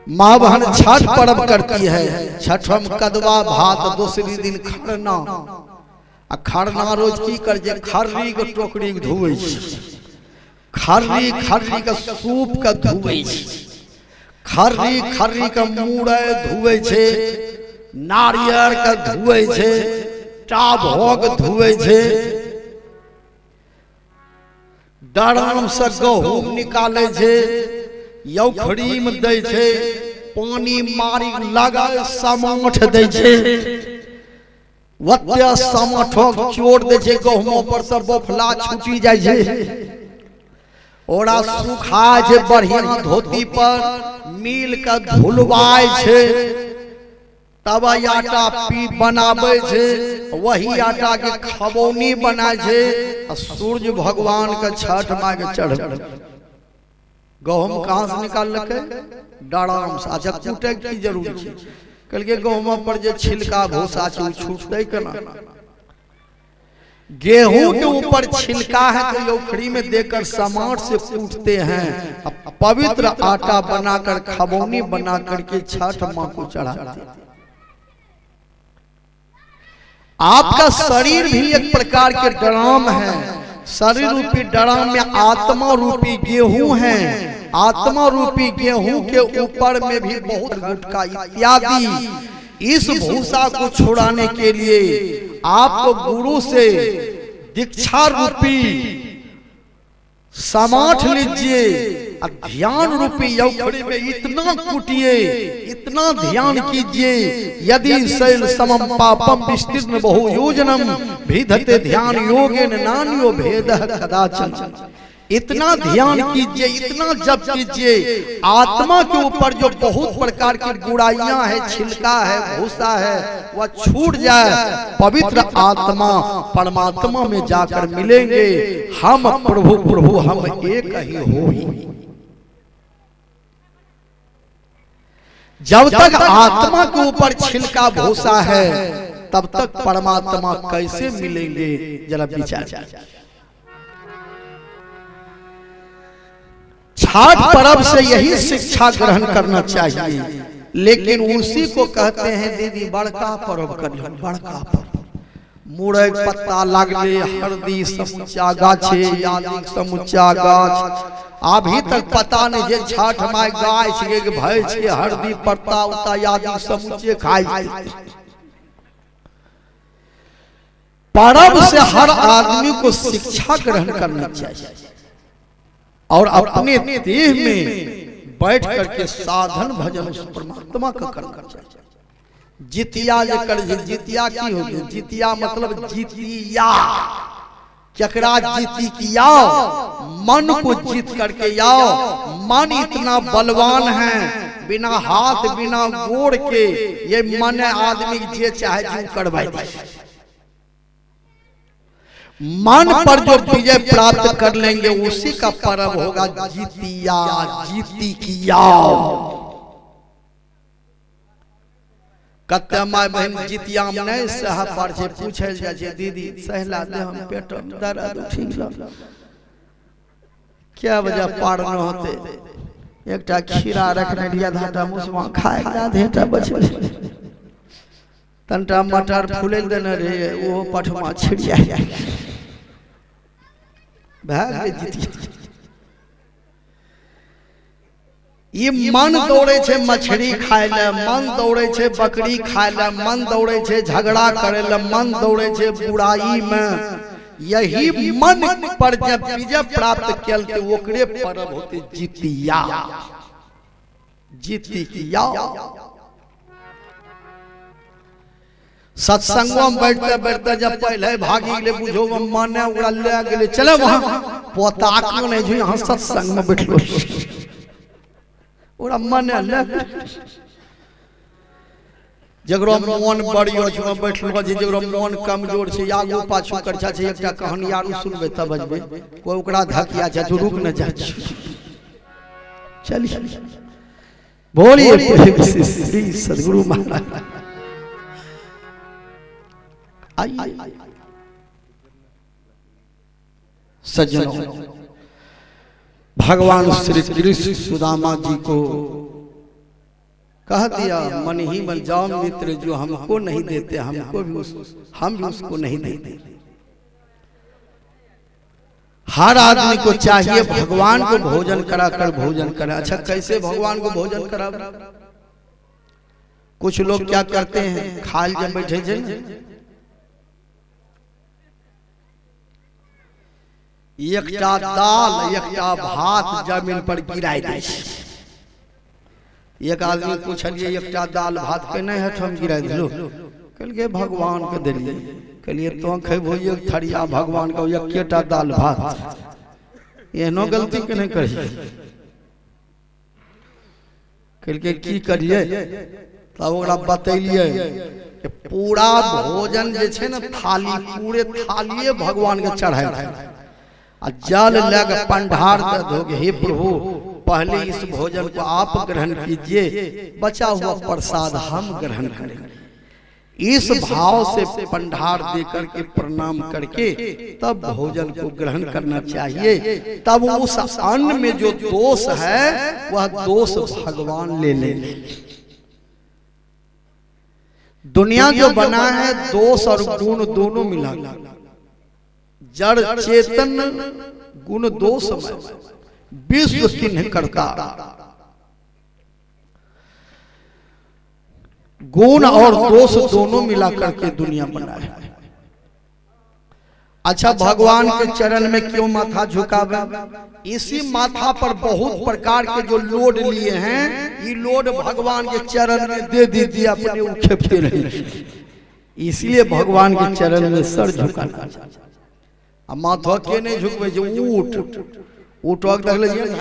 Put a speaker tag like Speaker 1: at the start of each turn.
Speaker 1: माँ बहन छठ पर्व करती है, छठ हम कदवा भात, दूसरी दिन खरना। आ खरना रोज की कर जे खर्री के टोकरी के धोवे छी, खर्री खर्री के सूप के धोवे छी, खर्री खर्री के मुड़े धोवे छे, नारियर के धोवे छे, टाभोग धोवे छे, डराम से गहूम निकाले छे, यौखड़ी में दै छे, पानी मारी लगा समाठ दै छे, ओते समाठक चोर दै छे, गहूमो पर से बोफला छूटी जाइ छे, ओरा सुखा छे बढ़िया धोती पर मिल के धुलवाय छे, तब आटा पी बनाबै छे, वही आटा के खबौनी बनाय छे, आ सूर्य भगवान के छठ माय के चढ़। गहूम कहाँ से निकाललकै? डराम से। अच्छा कूटे के की जरूरी छै? कहलकै गहूम पर जे छिलका भूसा छै ओ छूटतै केना? गेहूं के ऊपर छिलका है तो यौखड़ी में देकर समाट से कूटते हैं, पवित्र आटा बनाकर खबौनी बना करके छठ माँ को चढ़ाते हैं। आपका शरीर भी एक प्रकार के ड्राम है। शरीर रूपी ड्राम में आत्मा रूपी गेहूं है। आत्मा रूपी गेहूं के ऊपर में भी बहुत गुटका इत्यादि। इस भूसा को छुड़ाने के लिए आपको गुरु से दीक्षा रूपी समाठ लीजिए, ध्यान रूपी यौखड़ी में इतना कुटिए, इतना ध्यान कीजिए, यदि शैल समम पापम विस्तीर्ण बहु योजनम विधते ध्यान योगेन नान्यो भेद कदाचन। इतना ध्यान कीजिए, इतना जप कीजिए, आत्मा के ऊपर जो बहुत प्रकार की बुराइयां है, छिलका है, भूसा है, वह छूट जाए, पवित्र आत्मा परमात्मा में जाकर मिलेंगे। हम प्रभु प्रभु हम एक ही हो। जब तक आत्मा के ऊपर छिलका भूसा है तब तक परमात्मा कैसे मिलेंगे, जरा विचार। छठ पर्व से यही शिक्षा ग्रहण करना चाहिए, लेकिन उसी को कहते हैं दीदी बड़का पर्व करियो, बड़का पर्व। मुरई पत्ता लागले, हरदी समुचा गाछे, आदि समुचा गाछ। अभी तक पता नहीं जे छठ माय गाय छियै कि भैंस छियै, हरदी पत्ता उत्ता आदि समुचे खाइ छै। पर्व से हर आदमी को शिक्षा ग्रहण करना चाहिए और अपने देह में बैठ करके साधन भजन उस परमात्मा का करना चाहिए। जितिया जे कर, जितिया की हो गई? जितिया मतलब जितिया, केकरा जीती की आओ, मन को जीत करके आओ। मन इतना बलवान है, बिना हाथ बिना गोड़ के ये मन आदमी जे चाहे जो करवाई दे। मन पर जो विजय प्राप्त कर लेंगे उसी का पर्व होगा जितिया, जीती की आओ। कते my बहन जितिया में नहीं सह पर छे, पूछे जाय छे दीदी सहला दे हम पेट में दर्द उठी गेल, क्या वजह पार न होते, एकटा खीरा रखने रहियै आधाटा मुसमा खाय के आधेटा बचल, तनटा मटर फूलै देने रहियै ओहो पठमा छिड़िया भए गेलै जितिया। ई मन दौड़े छे मछली खाय ले, मन दौड़े छे बकरी खाय ले, मन दौड़े छे झगड़ा करे ले, मन दौड़े छे बुराई में। यही मन पर जब विजय प्राप्त केलते ओकरे पर्व होते जितिया, जितिया। सत्संगों में बैठते बैठते जब पहले भागी गेलै बुझो मन ओकरा ले गेलै, चले वहां पोता क्यों नहीं जो यहाँ सत्संग में बैठलो, ओकरा मन ले जकरो मन बड़ियो छै बैठलो छै, जकरो मन कमजोर छै आगू पाछू कर छै। एकटा कहानी आरू सुनबै तब बजबै, कोई ओकरा धकिया छै रुक न जाइ। चलिए बोलिए प्रेम से श्री सदगुरु महाराज। आइए सज्जनों, भगवान श्री कृष्ण सुदामा जी को कह दिया मन ही मन, जाओ मित्र जो हमको नहीं देते हमको भी उस, हम भी उसको नहीं देते। हर आदमी को चाहिए भगवान को भोजन करा कर भोजन करा। अच्छा कैसे भगवान को भोजन करा? कुछ लोग क्या करते हैं, खाल जब बैठे थे एकटा दाल एकटा भात जमीन पर गिराई दै छै। एक आदमी पूछलिए एकटा दाल भात के नहीं है हम गिराई दिलो, कहलिए भगवान के दिलिए। कहलिए तो खेबो एक थरिया भगवान के एकेटा दाल भात, एहनो गलती के नहीं करिए। कहलिए की करिए, तब ओकरा बतैलिए कि पूरा भोजन जे छै ने थाली, पूरे थालिए भगवान के चढ़ाई आ जल लग पंडार दे दोगे, हे प्रभु पहले इस भोजन को आप ग्रहण कीजिए, बचा हुआ प्रसाद हम ग्रहण करेंगे। इस भाव से पंडार दे करके प्रणाम करके तब भोजन को ग्रहण करना चाहिए। तब उस अन्न में जो दोष है वह दोष भगवान ले लेंगे। दुनिया जो बना है दोष और गुण दोनों मिला, जड़ चेतन गुण दोष विश्व किन्ह करता। गुण और दोष दोनों मिला करके दुनिया बना है। अच्छा भगवान के चरण में क्यों माथा झुकावे? इसी माथा पर बहुत प्रकार के जो लोड लिए हैं, ये लोड भगवान के चरण में दे दीजिए, अपने उखेपते रहे। इसलिए भगवान के चरण में सर झुकाना। आ माथा के नहीं झुकबे जे ऊँट, ऊँटक देखले छियै ने?